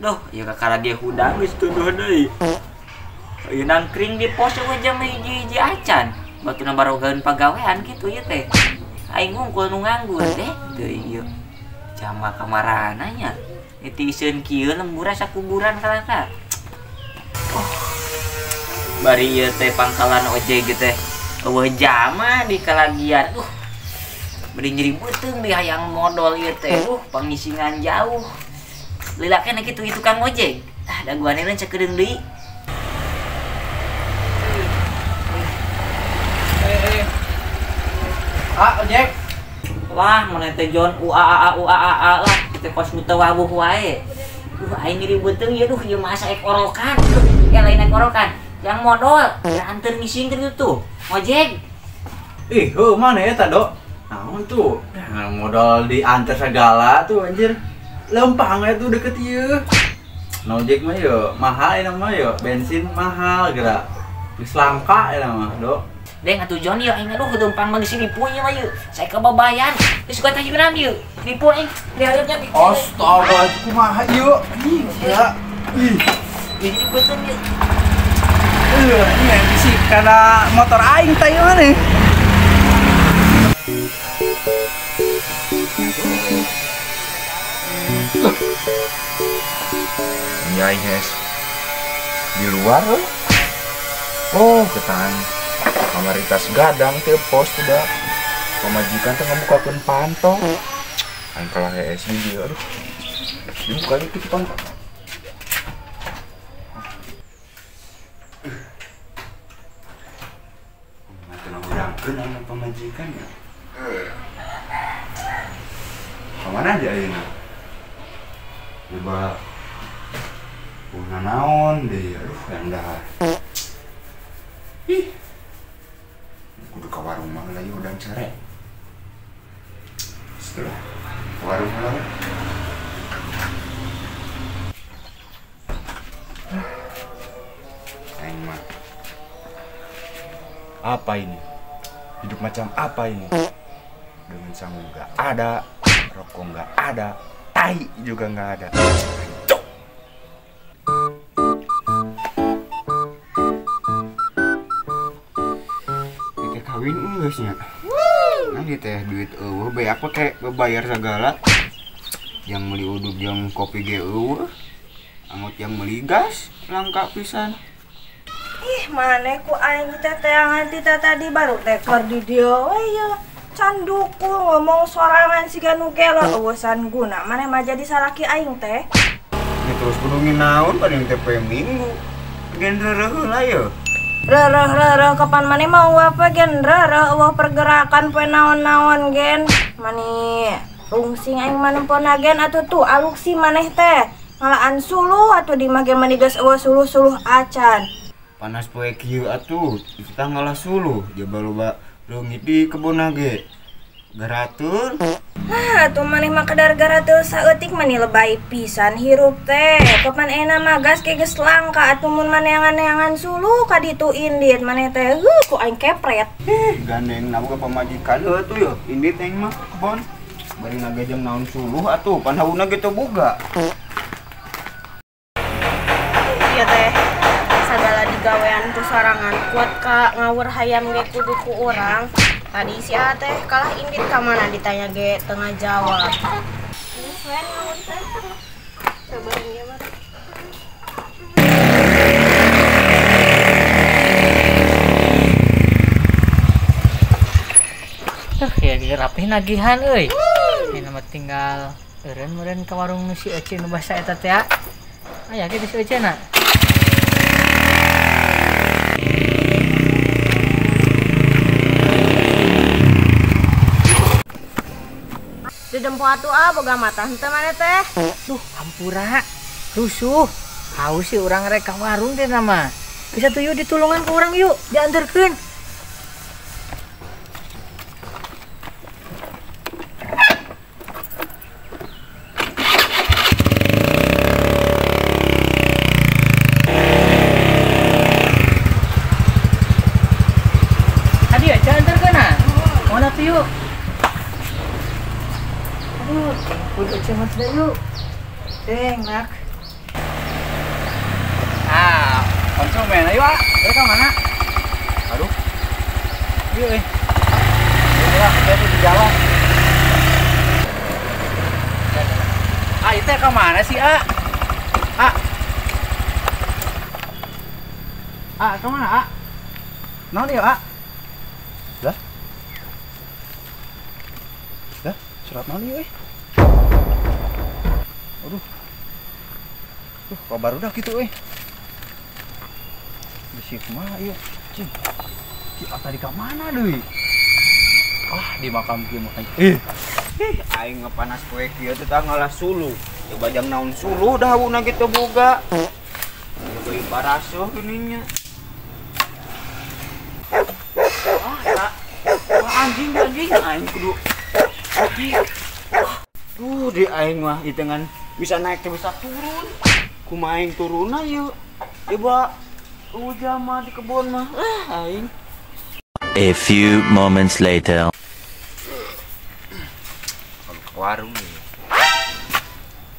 Loh, ieu kakara ge hudang geus tunduh deui. Ieu nangkring di pos we jam hiji-hiji acan. Batuna barogaeun pagawean kitu ieu teh. Aing ngungkul nu nganggur deh teu ieu. Jama kamarana nya. Nitiseun kieu lembur sakuburan kalaka. Oh. Bari ieu teh pangkalan ojek teh. Eueuh jama di kalagian. Bari nyeri beuteung di hayang modol ieu teh. Pangisingan jauh. Lila kena kitu itu tukang ojek. Ah, daguaneun sakedeung deui. Ah, ojek. Wah, mun teh John U A A A U A A A lah, teh kos nu teu wawuh wae. Aing nyeri beuteung ieu duh, ieu masa ek orokan. Ya lain ek orokan. Yang modol, anteur ngising kitu tuh. Ojek. Ih, heuh mana eta, Dok? Naon tuh? Nah, modal diantar segala tuh anjir. Lempang we tuh deket ieu. Nah, ojek mah yo mahal ieu mah yo, bensin mahal geura. Geus langka ieu mah, Dok. Deng atuh John ieu aing aduh lempang mah geus ripuh ieu mah ieu. Saya kebabayan. Geus gua teh geunam ieu. Ripuh aing dihareup nya. Astaga, kumaha ieu? Ih, gila. Ih, jadi beuteung ieu. Ini sih karena motor aing teh ieu mah nih. Ini aing hes di luar euy. Oh, ketan. Kamaritas gadang teh pos udah. Pamajikan teh ngabukakeun panto. Aing kalah hees di dieu aduh. Dibuka kitu panto. Hudangkeun anu pamajikan ya. Kamana aja ayeuna? Coba punya naon deh, aduh yang dahar. Ih, kudu ke warung mah lagi udang cere. Setelah ke warung mah lagi. Aing mah. Apa ini? Hidup macam apa ini? Dengan sangu nggak ada, rokok nggak ada, tai juga nggak ada. Cok. Kita kawin geus nya. Nanti teh duit eueuh beak pake bebayar segala. Yang beli uduk jeung kopi ge eueuh. Angot yang beli gas langka pisan. Ih, maneh ku aing teh teangan ti tadi baru teh keur di dieu we ye. Can dukul ngomong sorangan siga nu gelo eueusan guna maneh mah jadi salaki aing teh. Ya terus kudu nginaon paling teh poe Minggu. Gen reureuh heula ye. Reureuh-reureuh kapan maneh mau apa gen reureuh eueuh pergerakan poe naon-naon gen. Mani rungsing aing mah nempona gen atuh tuh aluksi maneh teh. Ngalaan suluh atuh di mah ge mani geus eueuh suluh-suluh acan. Panas poe kieu atuh, kita ngalah suluh, jaba loba leungit di kebon ge. Garateul. Hah, atuh maneh mah kadar garateul saeutik mani lebay pisan hirup teh. Kapan euna mah gas ge geus langka atuh mun maneangan-neangan suluh ka ditu indit maneh teh. Heuh, ku aing kepret. Ih, gandeng na boga pamajikan heuh atuh yo, indit aing mah kebon. Bari nagejeng naon suluh atuh, pan hauna ge teu boga. Ieu teh sagala digawean ku sorangan kuat ka ngawur hayam ge kudu ku urang. Tadi si A teh kalah indit ka mana ditanya ge teu ngajawab. Geus we ngawur teh. Sabar ieu mah. Tuh ya rapih nagihan euy. Ini mah tinggal eureun-meureun ka warung nu si Ece nu basa eta teh. Aya ge si Ece na. Didempo atuh ah boga mata henteu maneh teh. Duh, hampura. Rusuh. Haus sih urang rek ka warung teh nama. Bisa tuh yuk ditulungan ku urang yuk, diantarkeun. Tadi aja antarkeun ah. Mana tuh yuk? Aduh, udah cemas dah yuk. Deng, nak. Konsumen, ayo ah, mereka mana? Aduh. Ayo eh. Ayo kita di jalan. Ah, itu ke mana sih, ah? Ah. Ah, ke mana, ah? Naon ieu, ah? Lah. Lah, surat naon ieu euy? Aduh. Duh, kok baru dah gitu euy. Bisi kumaha ieu? Cing. Ki tadi ka mana deui? Ah, di makam kieu mah. Ih. Ih, aing ngepanas poe kieu teh ngalah suluh. Coba jang naon suluh dah hauna ge teu boga. Deui parasuh geuning nya. Ah, eta. Wah, anjing anjing aing kudu. Duh, di aing mah ieu bisa naik teh bisa turun. Kumaha aing turunna ieu? Coba udah mah di kebun mah. Ah, aing. A few moments later. Ke warung nih.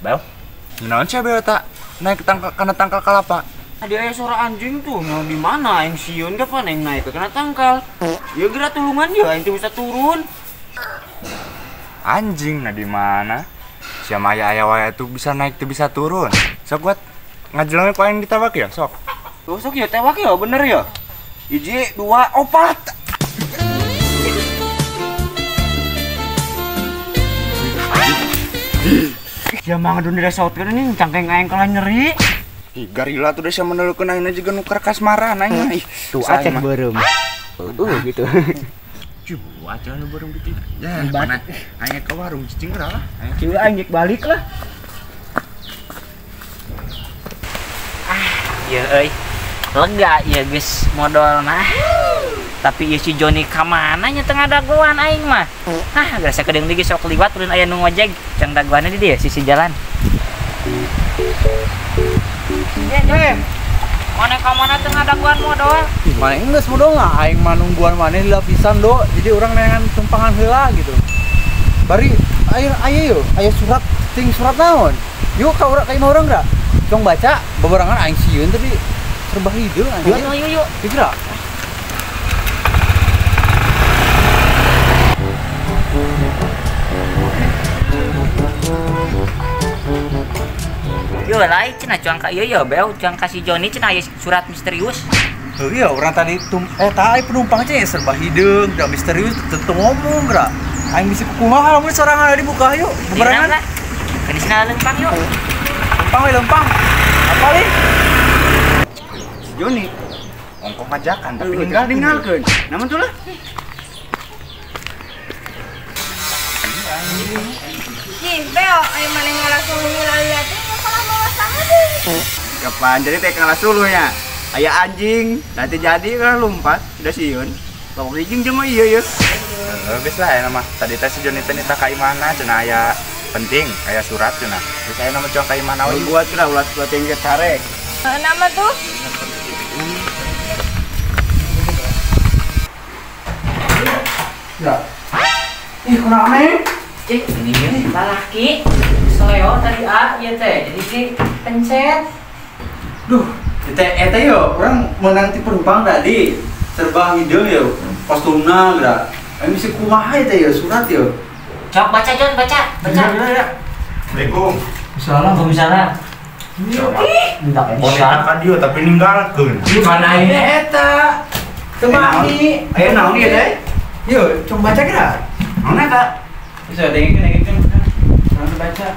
Bel, naon sia bel tak naik tangkal kana tangkal kelapa? Tadi aya suara anjing tuh, mau di mana aing sieun kapan aing naik ke kana tangkal. Ya geura tulungan ya aing teh bisa turun. Anjing nah di mana? Sia maya aya wae tuh bisa naik tuh bisa turun. Sok buat ngajelengnya ku aing ditewak ya, sok. Tuh sok ya tewak ya bener ya. 1, 2, 4. Ya mang dunia sautkeun ini cangkeng aing kalah nyeri. Ih, garila tuh desa menelukeun aing juga nuker kasmaran aing mah. Ih, tuh aceh beureum. Gitu. Cuh, aceh nu beureum gitu. Ya, mana aing ke warung cicing geura lah. Cuh aing balik lah. Ah, ieu euy. Lega ieu geus modal mah. Tapi ieu si Joni ka mana nya teu ngadagoan aing mah. Hah, geus sakedeung deui sok liwat ulun aya nu ngojek. Cang dagoanna di dieu sisi jalan. Eh, mana ka mana teu ngadagoan modal? Ih, mana geus modal lah aing mah nungguan maneh di lapisan do. Jadi urang neangan tumpangan heula gitu. Bari aya aya yo, aya surat ting surat naon? Yuk ka urang ka imah urang geura. Tong baca bebarengan aing sieun tadi serba hideung anjing. Yuk yuk yuk. Geura. Yo lain cenah cuang ka ieu yo beo cuang ka si Joni cenah aya surat misterius. Heuh ya urang tadi eta aya penumpang cenah serba hideung, da misterius teu ngomong geura. Aing bisi kumaha lamun sorangan dibuka yuk bebarengan. Ke sina lempang yuk. Lempang we lempang. Apa li? Si Joni ongkoh ngajakan tapi ninggalkeun. Namun tuh lah. Ih, beo, ayo maneh ngalah suluh ngilaliat teh kalah mawa saha deui. Kapan jadi teh kalah suluh nya? Aya anjing, nanti jadi kalah lompat, udah sieun. Bawa ijing jeung mah ieu ya. Heeh, geus lah aya mah. Tadi teh si Joni teh nita ka imahna cenah aya penting, aya surat cenah. Geus aya nama cuang ka imahna we. Buat lah ulah ulah tinggi carek. Nama tuh? Ya. Ih, kunaon nih? Cik, ini nih lalaki seleo tadi a ieu teh jadi si pencet. Duh, teh eta yo urang menang ti penumpang tadi. Serba hideung yo, kostumna geura. Aing bisi kumaha teh yo surat yo. Cok baca Jon, baca. Baca. Assalamualaikum. Waalaikumsalam. Waalaikumsalam. Ih, enggak ka dieu tapi ninggalkeun. Mana ini eta? Teu mani. Aya naon ieu teh? Yo, coba baca geura. Naon eta? Bisa dengkeun dengkeun. Jangan baca.